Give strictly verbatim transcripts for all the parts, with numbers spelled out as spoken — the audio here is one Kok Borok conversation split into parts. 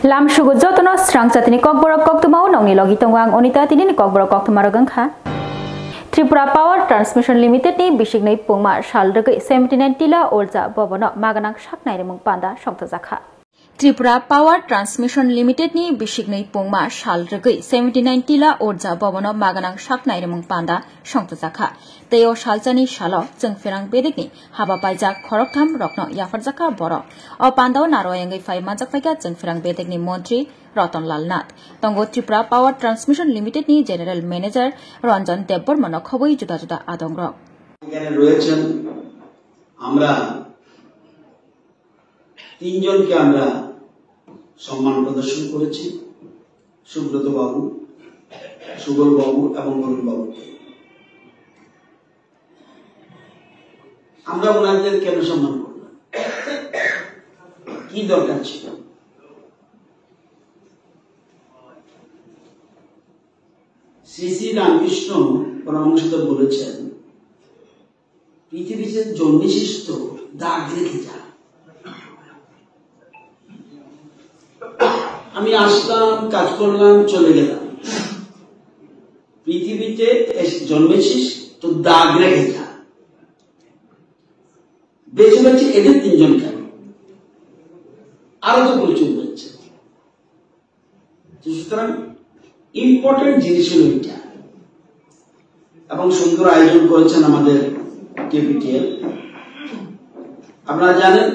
Lam sugo jotono srang chatini kokborok koktwmao nongni logi tongo ang Onita. Tinini kokborok koktwma rok wngkha: Tripura Power Transmission Limited ni bisiknwi pungma sal rwgwi seventy nine Tila Orja Bhavan o maganang saknai rimung panda songthojakha. Tripura Power Transmission Limited ni bisiknwi pungma sal rwgwi seventy nine Tila Orja Bhavan o maganang saknai rimung panda songthojakha. Tei o salchani salo chwng pherang bedekni haba paijak khoroktham rokno yapharjakha borok. O pandao naro wngwi phai manjak phaikha chwng pherang bedekni montri Ratan Lal Nath. Tongo Tripura Power Transmission Limited ni General Manager Ranjan Debbarma no khobwi juda juda adongrok. এখানে রয়েছেন, আমরা তিনজনকে আমরা সম্মান প্রদর্শন করেছি, সুব্রত বাবু, সুবল বাবু এবং অরুণ বাবুকে। আমরা ওনাদের কেন সম্মান করলাম? কি দরকার ছিল? শ্রী শ্রী রামকৃষ্ণ পরমহংসদেব বলেছেন, পৃথিবীতে জন্মেছিস তো দাগ রেখে যা। আমি আসলাম, কাজ করলাম, চলে গেলাম। পৃথিবীতে এস-, জন্মেছিস তো দাগ রেখে যা। বেছে বেছে এদের তিনজন কেন? আরো তো প্রচুর রয়েছে। তো সুতরাং ইম্পর্টেন্ট জিনিস হলো এটা। এবং সুন্দর আয়োজন করেছেন আমাদের টিপিটিএল। আপনারা জানেন,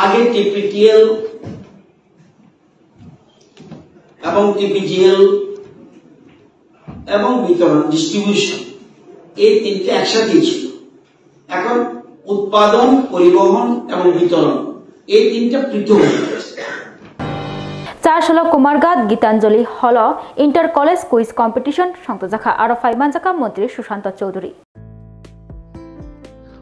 আগে টিপিটিএল এবং টিপিজিএল এবং বিতরণ, ডিস্ট্রিবিউশন, এই তিনটে একসাথেই ছিল। এখন উৎপাদন, পরিবহন এবং বিতরণ, এই তিনটা পৃথক হয়ে গেছে। Chasalo Kumarghat Gitanjali Hall o Inter College Quiz Competition songthojakha, aro phai manjakha Montri Sushanta Chowdhury.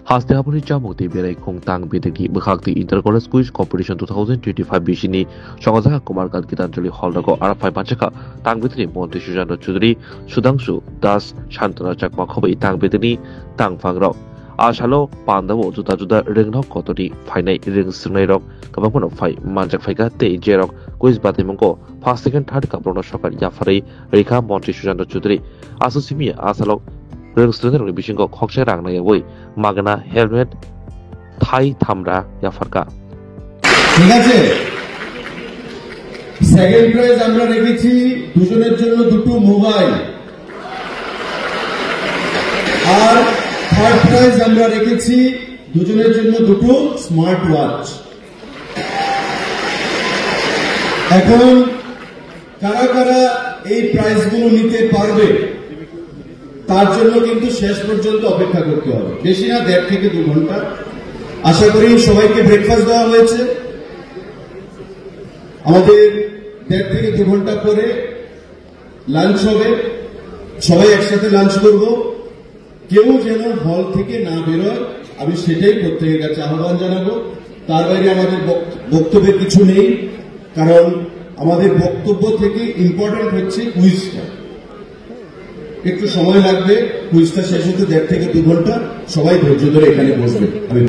Haste haboni chamung tei berai khung tang bedekni bwkhak tei Inter College Quiz Competition two thousand twenty-five bisini songthojakha Kumarghat Gitanjali Hall rogo, aro phai manjakha tang bedekni Montri Sushanta Chowdhury, Sudhangshu Das, Santana Chakma khobwi tang bedekni tangphangrok. A salo pandao juda juda rwngnok kotorni phainai rwng swrwngnairok kwbangmano phai manjak phaikha tei jerok quiz bataimungo first, second, third kaprokno sokar yapharwi rikha Montri Sushanta Chowdhury. Aswk simi a salo rwng swrwngnairokni bisingo khoksa rang naiyawi magna helmet thai thamra yapharkha. ঠিক আছে, second prize আমরা রেখেছি দুজনের জন্য দুটো মোবাইল, আর third prize আমরা রেখেছি দুজনের জন্য দুটো স্মার্ট ওয়াচ। এখন কারা কারা এই প্রাইজগুলো নিতে পারবে, তার জন্য কিন্তু শেষ পর্যন্ত অপেক্ষা করতে হবে, বেশি না, দেড় থেকে দু ঘন্টা। আশা করি সবাইকে ব্রেকফাস্ট দেওয়া হয়েছে। আমাদের দেড় থেকে দু ঘন্টা পরে লাঞ্চ হবে, সবাই একসাথে লাঞ্চ করব। কেউ যেন হল থেকে না বেরোয়, আমি সেটাই প্রত্যেকের কাছে আহ্বান জানাবো। তার বাইরে আমাদের বক-, বক্তব্যের কিছু নেই, কারণ আমাদের বক্তব্য থেকে ইম্পর্টেন্ট হচ্ছে কুইজটা। একটু সময় লাগবে, কুইজটা শেষ হতে দেড় থেকে দু ঘন্টা। সবাই ধৈর্য ধরে এখানে বসবে। আমি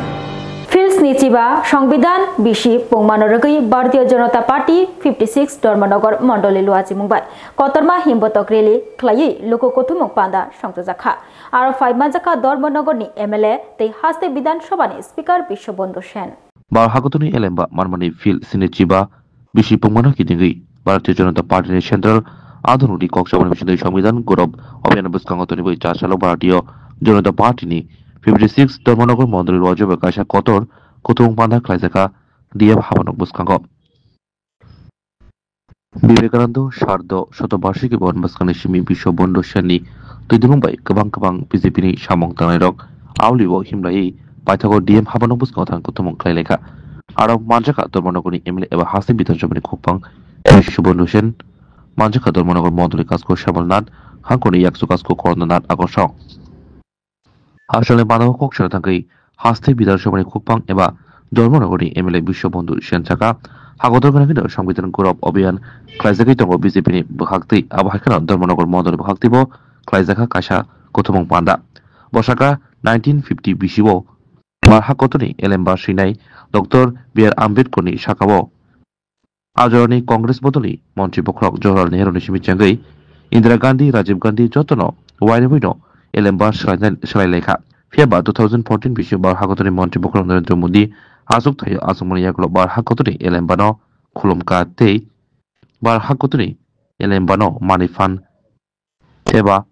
Fils ni chiba Songbidan bisi pungmano rwgwi Bharatiya Janata Party fifty six Dharmanagar Mondoli luachimung bai kotorma himbotok rally khlaiwi luku kuthumung panda songthojakha. Aro phai manjakha Dharmanagarni M L A tei haste Bidhan Sabhani Speaker Biswabandhu Sen. Bar hakutuni elemba manmani Fils ni chiba bisi pungmano kidingwi Bharatiya Janata Party ni Central Adongrokni kok sabani bisingtwi Songbidan Gaurav Abhiyan bwskango tonwi bui cha salo Bharatiya Janata Party ni fifty six Dharmanagar Mondoli luajaba kaisa kotor kuthumung panda khlaijakha D M Habanok bwskango. Vivekananda Shardo Shotobarshiki Bhavan bwskangni simi Biswabandhu Senni twidulung bai kwbang kwbang B J P ni samung tangnairok aulio himlaiwi paithago D M Habanok bwskango thang kuthumung khlai laikha. Aro manjakha Dharmanagarni M L A eba haste Bidhan Sabhani khopang Biswabandhu Sen, manjakha Dharmanagar Mondoli Kasko Shyamlal Nath, Hangkoni Yaksu Kasko Korona Nath Akosong. Hasalni banao kok sana thangwi haste Bidhan Sabhani khopang eba Dharmanagarni M L A Biswabandhu Sen saka, hakotor gwnangwi no Songbidan Gaurav Abhiyan khlaijagwi tongo B J P ni bwkhaktwi, abo hai kheno Dharmanagar Mondoli bwkhaktwibo khlaijakha kaisa kuthumung panda. Bo saka nineteen fifty bisio Mar hakotorni elemba swinai Doctor B R Ambedkarni sakao Ajoroni Congress bodolni montri bokhorok Jawaharlal Nehru ni simi chengwi Indira Gandhi, Rajiv Gandhi jotono wainwi no elembar swlai laikha. Phiya ba two thousand fourteen bisingo Bharat hakotorni montri bokhorok Narendra Modi achuk thaio achukmani yagulo Bharat hakotorni elembano khulumkha tei Bharat hakotorni elembano manwi phan eba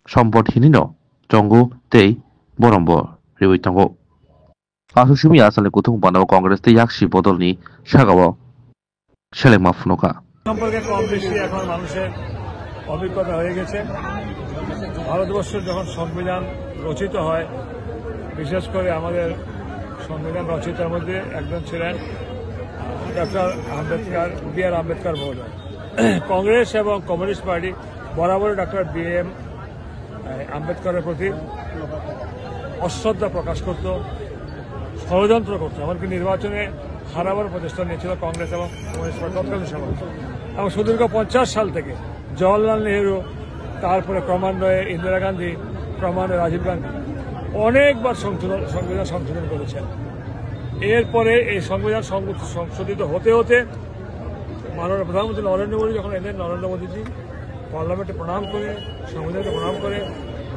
sompot hinino chongo tei borombo riwi tongo. Aswk simi asalni kuthung pandao Congress tei yaksi bodolni sakao selengma phunukha. সম্পর্কে কম বেশি এখন মানুষের অভিজ্ঞতা হয়ে গেছে। ভারতবর্ষের যখন সংবিধান রচিত হয়, বিশেষ করে আমাদের সংবিধান রচয়িতার মধ্যে একজন ছিলেন ডক্টর আম্বেদকর, বি আর আম্বেদকর মহোদয়। কংগ্রেস এবং কমিউনিস্ট পার্টি বরাবর ডক্টর বি এম আম্বেদকরের প্রতি অশ্রদ্ধা প্রকাশ করত, ষড়যন্ত্র করত। এমনকি নির্বাচনে হারাবার প্রচেষ্টা নিয়েছিল কংগ্রেস এবং কমিউনিস্ট পার্টি তৎকালীন সময়। এবং সুদীর্ঘ পঞ্চাশ সাল থেকে জওয়াহরলাল নেহেরু, তারপরে ক্রমান্বয়ে ইন্দিরা গান্ধী, ক্রমান্বয়ে রাজীব গান্ধী অনেকবার সংশোধন, সংবিধান সংশোধন করেছেন। এরপরে এই সংবিধান সংশোধিত হতে হতে মাননীয় প্রধানমন্ত্রী নরেন্দ্র মোদী যখন এলেন, নরেন্দ্র মোদীজি পার্লামেন্টে প্রণাম করে, সংবিধানকে প্রণাম করে,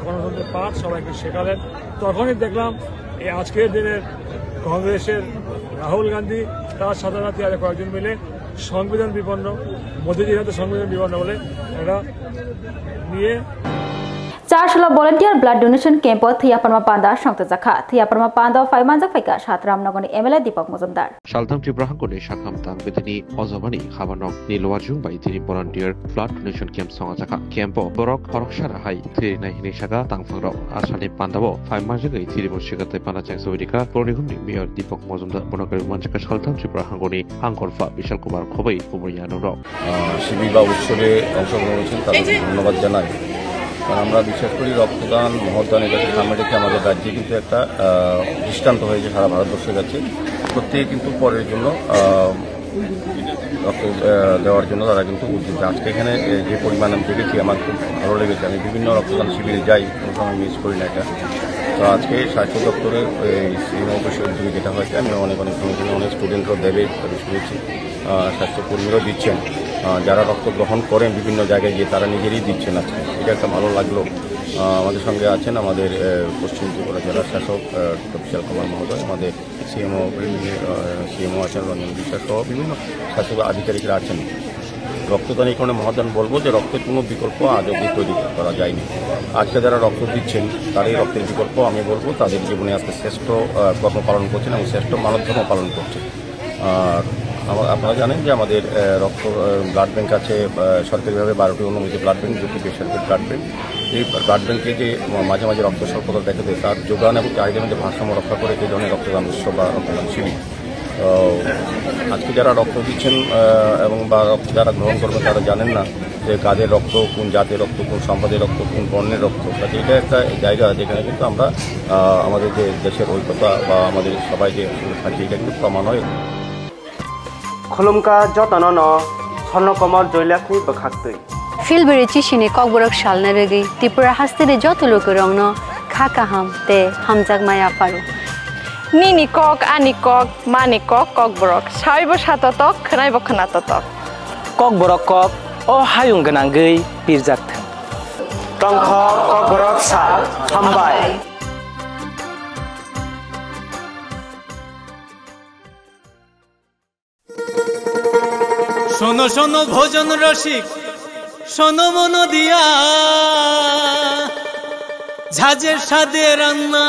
গণতন্ত্রের পাঠ সবাইকে শেখালেন। তখনই দেখলাম এই আজকের দিনের কংগ্রেসের রাহুল গান্ধী, তার সাথে সাথে আরো কয়েকজন মিলে সংবিধান বিপন্ন, মোদীজির হাতে সংবিধান বিপন্ন বলে এটা নিয়ে Charsulo volunteer blood donation camp o thwiyaphama panda songtwjakha. Thwiyaphama panda o phai manjak phaikha Satram nogorni M L A Deepak Mojumdar. Saltham Tripura hangkoni sakham tang bithini ojabani habanok ni luarjung bai thini volunteer blood donation camp songajaka. Camp o borok khoroksa rahai thwirinai hinwi saka tangphangrok. Asani pandao phai manjagwi thwirimo sika tei panda chengsa wirika Pronihumni Mayor Deepak Mojumdar bono kwrwi manjaka Saltham Tripura hangkoni Angkorpha Bishal Kumar Khobei kubui yanungrok. আহ, শিবির বা উৎসবে অংশগ্রহণ করেছেন, তাদেরকে ধন্যবাদ জানাই। কারণ আমরা বিশ্বাস করি রক্তদান, মহৎদান, এটাকে সামনে রেখে আমাদের রাজ্যে কিন্তু একটা, আহ, দৃষ্টান্ত হয়েছে সারা ভারতবর্ষের কাছে। প্রত্যেকে কিন্তু পরের জন্য, আহ, রক্ত, আহ, দেওয়ার জন্য তারা কিন্তু উদ্যোগী। আজকে এখানে, এ, যে পরিমাণ আমি দেখেছি, আমার খুব ভালো লেগেছে। আমি বিভিন্ন রক্তদান শিবিরে যাই, কোনো সময় মিস করি না এটা। তো আজকে স্বাস্থ্য দপ্তরের এই সিএমও অফিসের উদ্যোগে যেটা হয়েছে, আমি অনেক অনেক শুনেছি, অনেক স্টুডেন্টরাও দেবে, আমি শুনেছি। আহ, স্বাস্থ্যকর্মীরাও দিচ্ছেন। আহ, যারা রক্ত গ্রহণ করেন বিভিন্ন জায়গায় গিয়ে, তারা নিজেরাই দিচ্ছেন আজকে। এটা একটা ভালো লাগলো। আহ, আমাদের সঙ্গে আছেন আমাদের, আহ, পশ্চিম ত্রিপুরা জেলার শাসক, আহ, ডক্টর বিশাল কুমার মহোদয়, আমাদের সিএমও, আহ, সিএমও আছেন রঞ্জন বিশ্বাস সহ বিভিন্ন শাসক আধিকারিকরা আছেন। রক্তদান এই কারণে মহাদান বলবো যে রক্তের কোনো বিকল্প আজ অবধি তৈরি করা যায়নি। আজকে যারা রক্ত দিচ্ছেন, তারাই রক্তের বিকল্প। আমি বলবো তাদের জীবনে আজকে শ্রেষ্ঠ, আহ, কর্ম পালন করছেন এবং শ্রেষ্ঠ মানব ধর্ম পালন করছেন। আর আমা-, আপনারা জানেন যে আমাদের, আহ, রক্ত, আহ, ব্লাড ব্যাংক আছে, আহ, সরকারিভাবে বারোটি অনুমোদিত ব্লাড ব্যাংক, দুটি বেসরকারি ব্লাড ব্যাংক। এই ব্লাড ব্যাংকে যে মা-, মাঝে মাঝে রক্ত স্বল্পতা দেখা দেয়, তার যোগান এবং চাহিদার মধ্যে ভারসাম্য রক্ষা করে এই ধরনের রক্তদান উৎসব বা রক্তদান শিবির। তো আজকে যারা রক্ত দিচ্ছেন, আহ, এবং বা রক্ত যারা গ্রহণ করবেন, তারা জানেন না যে কাদের রক্ত, কোন জাতের রক্ত, কোন সম্প্রদায়ের রক্ত, কোন বর্ণের রক্ত। কাজে এটা একটা জায়গা যেখানে কিন্তু আমরা, আহ, আমাদের যে দেশের ঐক্যতা বা আমাদের সবাই যে একসঙ্গে থাকি, এটা কিন্তু প্রমাণ হয়। Khulumkha jotono no Swarno Komol Joylakshmi bwkhaktwi. Philbiri chisini kokborok salna bagwi Tripura hasteni joto lukurokno kha kaham tei hamjakmaya pharo. Nini kok, ani kok, mani kok, kokborok. Saibo satotok, khwnaibo khwnatotok. Kokborok kok, o hayung gwnangwi pirjak thung. Tongkha kokborok sal, hambai. শোনো শোনো ভোজন রসিক, শোনো মন দিয়া, ঝাঁঝে স্বাদে রান্না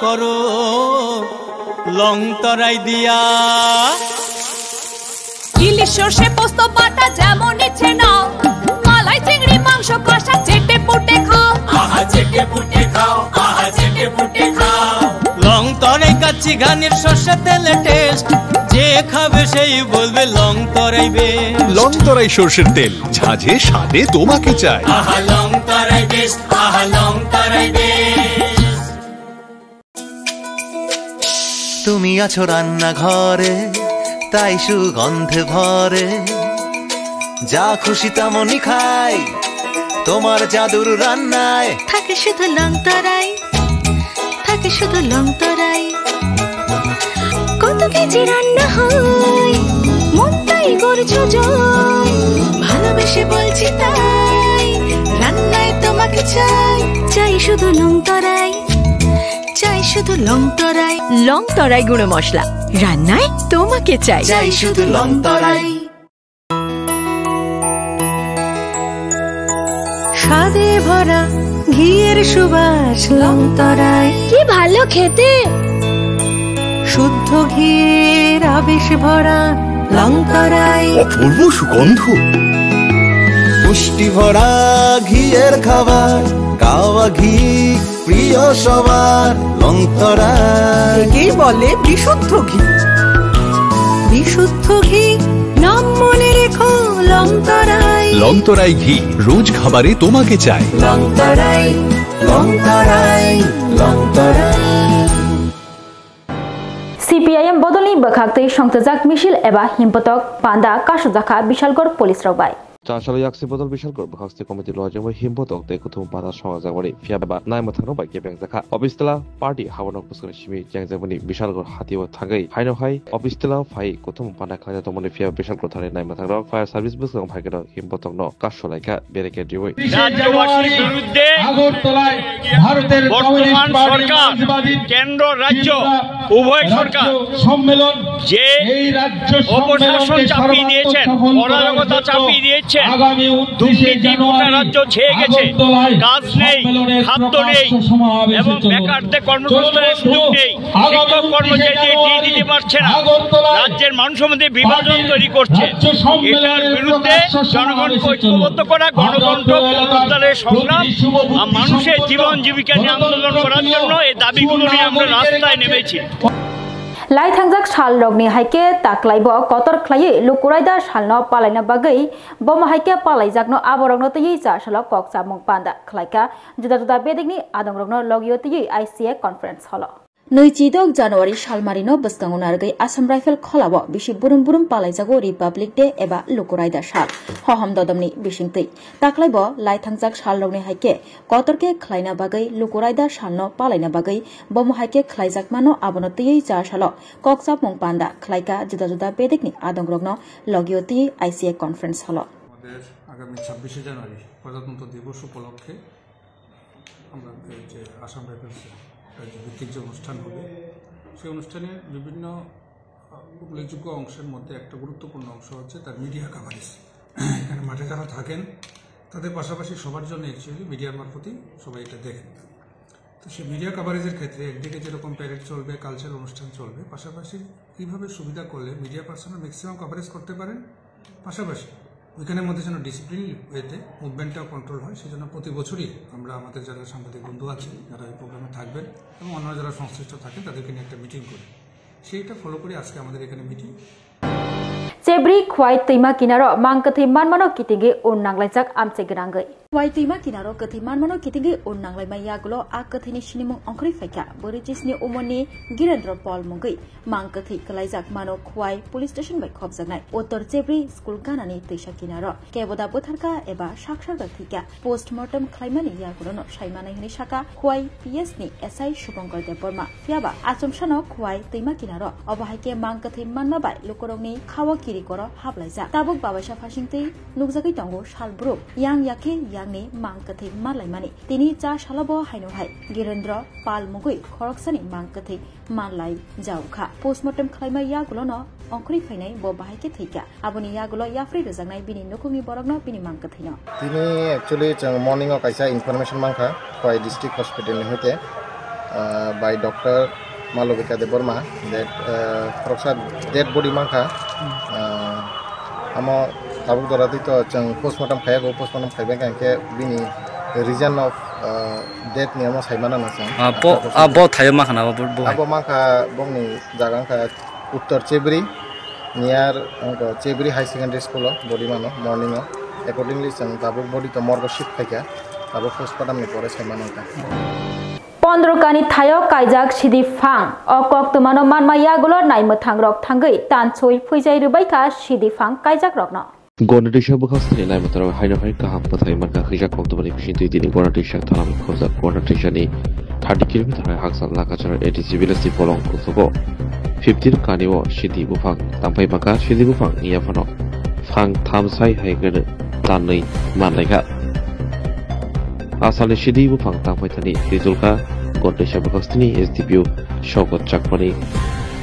করো লং তরাই দিয়া। ইলিশ সর্ষে পোস্ত বাটা যেমন ইচ্ছে নাও, মালাই চিংড়ি মাংস কষা চেটে পুটে খাও। আহা চেটে পুটে খাও, আহা চেটে পুটে খাও। লং তরাই কাচ্চি ঘানির সর্ষে তেলে টেস্ট, যে খাবে সেই বলবে লং তরাই বেস্ট। লং তরাই সর্ষের তেল, ঝাঁঝে স্বাদে তোমাকে চাই। আহা লং তরাই বেস্ট, আহা লং তরাই বেস্ট। তুমি আছো রান্নাঘরে, তাই সুগন্ধে ভরে। যা খুশি তেমনই খাই, তোমার জাদুর রান্নায়। থাকে শুধু লং তরাই, থাকে শুধু লং তরাই। কত কেজি রান্না হয়, মন তাই কি করছো জয়? ভালোবেসে বলছি তাই, রান্নায় তোমাকে চাই, চাই শুধু লং তরাই, চাই শুধু লং তরাই। লং তরাই গুঁড়ো মশলা, রান্নায় তোমাকে চাই। চাই শুধু লং তরাই। স্বাদে ভরা ঘিয়ের সুবাস লং তরাই। কি ভালো খেতে। শুদ্ধ ঘিয়ের আবেশ ভরা লং তরাই। অপূর্ব সুগন্ধ। পুষ্টি ভরা ঘিয়ের খাবার, গাওয়া ঘি প্রিয় সবার, লং তরাই। একেই বলে বিশুদ্ধ ঘি। বিশুদ্ধ ঘি, নাম মনে রেখো লং তরাই। লং তরাই ঘি, রোজ খাবারে তোমাকে চাই। লং তরাই, লং তরাই, লং তরাই। C P I M bodolni bwkhaktwi songchajak misil eba himbotok panda kasukjakha Bishalgarh police rok bai. Chasalo yaksi bodol Bishalgarh bwkhaksti committee lojagwi himbotok tei kuthum panda songjakmani phiyaba naimwthangrok bai kebengjakha. Office tela party haborok bwskangni simi chengjakmani Bishalgarh hatio thangwi haino hai office tela phai kuthum panda khlaina tongmani phiyaba Bishalgarh thani naimwthangrok fire service bwskang phaikhe himbotok no kasulaikha barricade riwi. রাজ্যবাসীর বিরুদ্ধে আগরতলায় ভারতের বর্তমান communist party সরকার, মার্ক্সবাদী কেন্দ্র রাজ্য ত্রিপুরা উভয় রাজ্য সরকার সম্মেলন যে এই রাজ্য অপশাসন সম্মেলনকে চাপিয়ে সর্বাত্মক দিয়েছেন, সফল করার অরাজকতা জন্য চাপিয়ে দিয়েছেন, আগামী ঊনত্রিশে দুর্নীতিপূর্ণ জানুয়ারি রাজ্য ছেয়ে গেছে, আগরতলায় কাজ নেই, সাম্মেলনের খাদ্য নেই প্রকাশ্য সমাবেশে এবং চলুন। বেকারদের কর্মসংস্থানের সুযোগ নেই, শিক্ষক কর্মচারীদের ডিএ দিতে পারছে না, রাজ্যের মান সম্মানকে বিভাজন তৈরি করছে। এটার বিরুদ্ধে জনগণকে ঐক্যবদ্ধ করা, গণতন্ত্র পুনরুদ্ধারের সংগ্রাম আর মানুষের জীবন জীবিকা নিয়ে আন্দোলন করার জন্য এই দাবিগুলো নিয়ে আমরা রাস্তায় নেমেছি। Laithangjak sal rokni haikhe taklaibo kotor khlaiwi Lukuraida salno palaina bagwi bomo haikhe palaijakno aborokno twiwi chasalo kokchamung panda khlaikha juda juda bedekni adongrokno logio twiwi I C A conference holo. Nui chidok January salmarino bwskango narwgwi Assam Rifle kholao bisi burum burum palaijago Republic Day eba Lukuraida sal hohom dodomni bisingtwi. Taklaibo laithangjak salrokni haikhe kotor khe khlaina bagwi Lukuraida salno palaina bagwi bomo haikhe khlaijakmano abono twiwi chasalo kokchamung panda khlaikha juda juda bedekni adongrokno logio twiwi I C A conference holo. আমাদের আগামী ছাব্বিশে জানুয়ারি প্রজাতন্ত্র দিবস উপলক্ষে আমরা এই যে আসাম রাইফেলস রাজ্যভিত্তিক যে অনুষ্ঠান হবে, সেই অনুষ্ঠানের বিভিন্ন, আহ, উল্লেখযোগ্য অংশের মধ্যে একটা গুরুত্বপূর্ণ অংশ হচ্ছে তার মিডিয়া কাভারেজ। এখানে মাঠে যারা থাকেন, তাদের পাশাপাশি সবার জন্য অ্যাকচুয়ালি মিডিয়ার মারফতই সবাই এটা দেখেন। তো সেই মিডিয়া কাভারেজের ক্ষেত্রে একদিকে যেরকম প্যারেড চলবে, কালচারাল অনুষ্ঠান চলবে, পাশাপাশি কীভাবে সুবিধা করলে মিডিয়া পার্সনরা ম্যাক্সিমাম কাভারেজ করতে পারেন, পাশাপাশি উইকেন্ডের মধ্যে যেন ডিসিপ্লিন ওয়েতে মুভমেন্টটাও কন্ট্রোল হয়, সেজন্য প্রতি বছরই আমরা আমাদের যারা সাংবাদিক বন্ধু আছেন, যারা এই প্রোগ্রামে থাকবেন এবং অন্যান্য যারা সংশ্লিষ্ট থাকেন, তাদেরকে নিয়ে একটা মিটিং করি। সেইটা ফলো করে আজকে আমাদের এখানে meeting. Chebri Khwai twima kinaro mang kwthwi manmano kitingwi un nanglaijak amchai gwnangwi. Khwai twima kinaro kwthwi manmano kitingwi un nanglaima yagulo a kwthwini sinimung ongkhorwi phaikha bwrwi chisni umorni Girendra Paul mungwi. Mang kwthwi kwlaijak mano Khwai police station bai khopjaknai Uttor Chebri school ganani twisa kinaro. Keboda bwtharkha eba saksar bai thwikha. Postmortem khlaimani yagulono saimanai hwnwi sakha Khwai P S ni S I Subhankar Debbarma. Phiyaba achomsano Khwai twima kinaro. Obo hai khe mang kwthwi manma bai lukurokni khao kiri koro hablaijak. Tabuk babaisa phasingtwi nukjagwi tongo salbrum. Yang yakhe yangni mang kwthwi manlaimani. Tini cha salobo haino hai Girendra Pal mungwi khoroksani mang kwthwi manlai jaukha. Postmortem khlaima yagulono ongkhorwi phainai bo bahai khe thwikha. Aboni yagulo yapharwi rwjaknai bini nukhungni borokno bini mang kwthwino. Tini actually chwng morning o kaisa information mankha Khwai District Hospital ni hoite, ah, by doctor Malabika Debbarma that, ah, khoroksa dead body mankha. Ah, amo tabuk dora twi to chwng postmortem khaiya go, postmortem khaibai kha hwnkhe bini reason of, ah, death ni amo saimano na chwng. Ah, bo, ah, bo thaio mankha na bo, bo hai? Abo mankha bongni jaga wngkha Uttor Chebri, near, wngkha Chebri High Secondary School o body mano morning o. Accordingly, chwng tabuk body to morgue o shift khaikha, tabuk postmortem ni pore saimano wngkha. Pondro kani thaio kaijak sidi phang. O koktwmano manma yagulo naimwthangrok thangwi tansoi phuijai rwbaikha sidi phang kaijakrokno. Gwnatwisa bwkhak sani naimwthangrok haino hai kaham bwthai mankha, khisa koktwmani bisingtwi tini Gwnatwisa thanani khorjak Gwnatwisani thirty kilometer hai hakchal Lakachar A D C village ni bolong kusugo. fifteen kani o sidi buphang tangpai baka, sidi buphang wngya phano phang thamsai hai gwnwi tanwi manlaikha. Asalni sidi buphang tangpai thani rijulkha Kontwisa bwkhakstini S D P O Shaukat Chakmani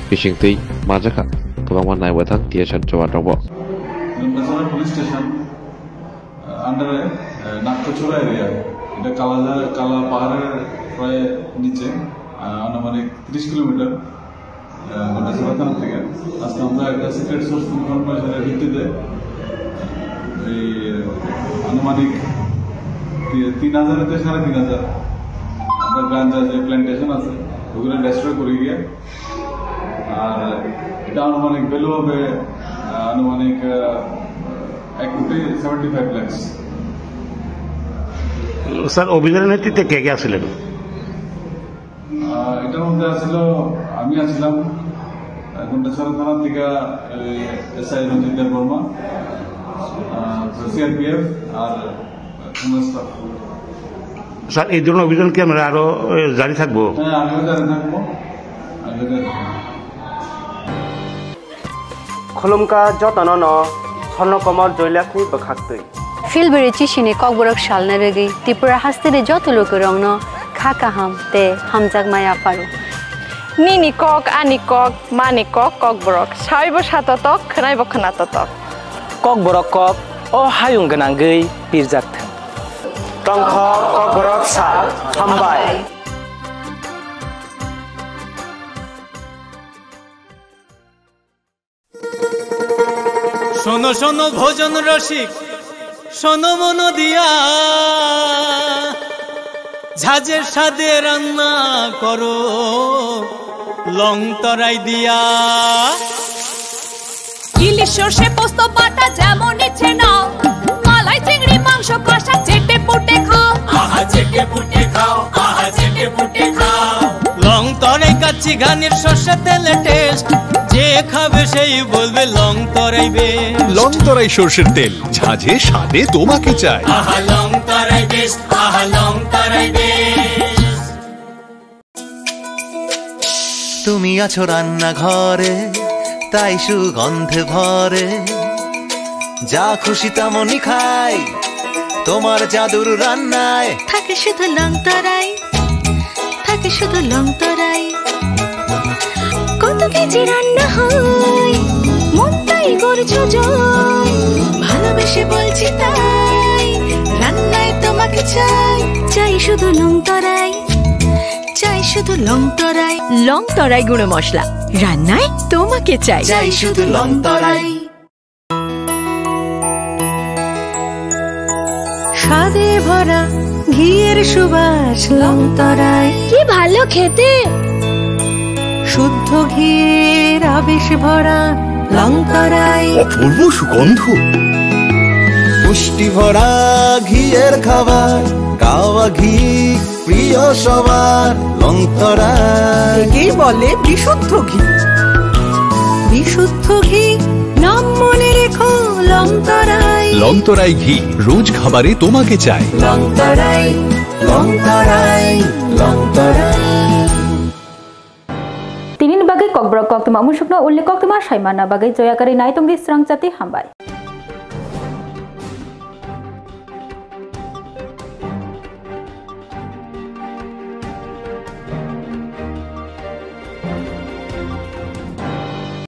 bisingtwi manjakha kwbangma naiwaithang T S R jawan rokbo. Nuklasara police station, আহ, under-এ, আহ, নাট্যছড়া area। এটা কালাজা-, কালা পাহাড়ের প্রায় নিচে, আহ, আনুমানিক ত্রিশ কিলোমিটার, আহ, ঘন্টাছড়া থানা থেকে। আজকে আমরা একটা secret source information-এর ভিত্তিতে এই আনুমানিক তি-, তিন হাজার থেকে সাড়ে তিন হাজার আমরা গাঞ্জা যে plantation আছে, ওগুলো destroy করে গিয়ে আর এটা আনুমানিক value হবে, আহ, আনুমানিক, আহ, এক কোটি seventy five lakhs। স্যার, অভিযানের নেতৃত্বে কে কে আছিলেন? আহ, এটার মধ্যে আছিল, আমি আছিলাম, আহ, ঘণ্টাছড়া থানা থেকে, আহ, এসআই রঞ্জিত দেব বর্মা, আহ, সিআরপিএফ আর থানা স্টাফ। স্যার, এই ধরনের অভিযান কি আমরা আরো, এ, জারি থাকবো? হ্যাঁ, আমিও জারি থাকবো। আমিও জারি থাকবো। Khulumkha jotono no Swarno Komol Joy Lakhni bwkhaktwi. Philbiri chisini kokborok salna rwgwi Tripura hasteni joto lukurokno kha kaham tei hamjakma yapharo. Nini kok, ani kok, mani kok, kokborok. Saibo satotok, khwnaibo khwnatotok. Kokborok kok, o hayung gwnangwi pirjak thwng. Tongkha kokborok sal, hambai. শোনো শোনো ভোজন রসিক, শোনো মন দিয়া, ঝাঁঝের স্বাদে রান্না করো লং তরাই দিয়া। ইলিশ সর্ষে পোস্ত বাটা যেমন ইচ্ছে নাও, মালাই চিংড়ি মাংস কষা চেটে পুটে খাও। আহা চেটে পুটে খাও, আহা চেটে পুটে খাও। লং তরাই কাচ্চি ঘানির সর্ষে তেলে টেস্ট, যে খাবে সেই বলবে লং তরাই বেশ। লং তরাই সর্ষের তেল, ঝাঁঝে স্বাদে তোমাকে চাই। আহা লং তরাই বেশ, আহা লং তরাই বেশ। তুমি আছো রান্নাঘরে, তাই সুগন্ধে ভরে। যা খুশি তেমনই খাই, তোমার জাদুর রান্নায়। থাকে শুধু লং তরাই, থাকে শুধু লং তরাই। কত কেজি রান্না হয়, মন তাই করছো জয়। ভালোবেসে বলছি তাই, রান্নায় তোমাকে চাই। চাই শুধু লং তরাই, চাই শুধু লং তরাই। লং তরাই গুঁড়ো মশলা, রান্নায় তোমাকে চাই। চাই শুধু লং তরাই। স্বাদে ভরা ঘিয়ের সুবাস লং তরাই। কি ভালো খেতে! শুদ্ধ ঘিয়ের আবেশ ভরা লং তরাই। অপূর্ব সুগন্ধ। পুষ্টি ভরা ঘিয়ের খাবার, কাওয়া ঘি প্রিয় সবার লং তরাই। একেই বলে বিশুদ্ধ ঘি। বিশুদ্ধ ঘি, নাম মনে রেখো লং তরাই। লং তরাই ঘি, রোজ খাবারে তোমাকে চাই। লং তরাই, লং তরাই, লং তরাই। Tini ni bagwi kokborok koktwma musukno ulni koktwma sai manna bagwi joya kwrwi naitongdi srangchati hambai.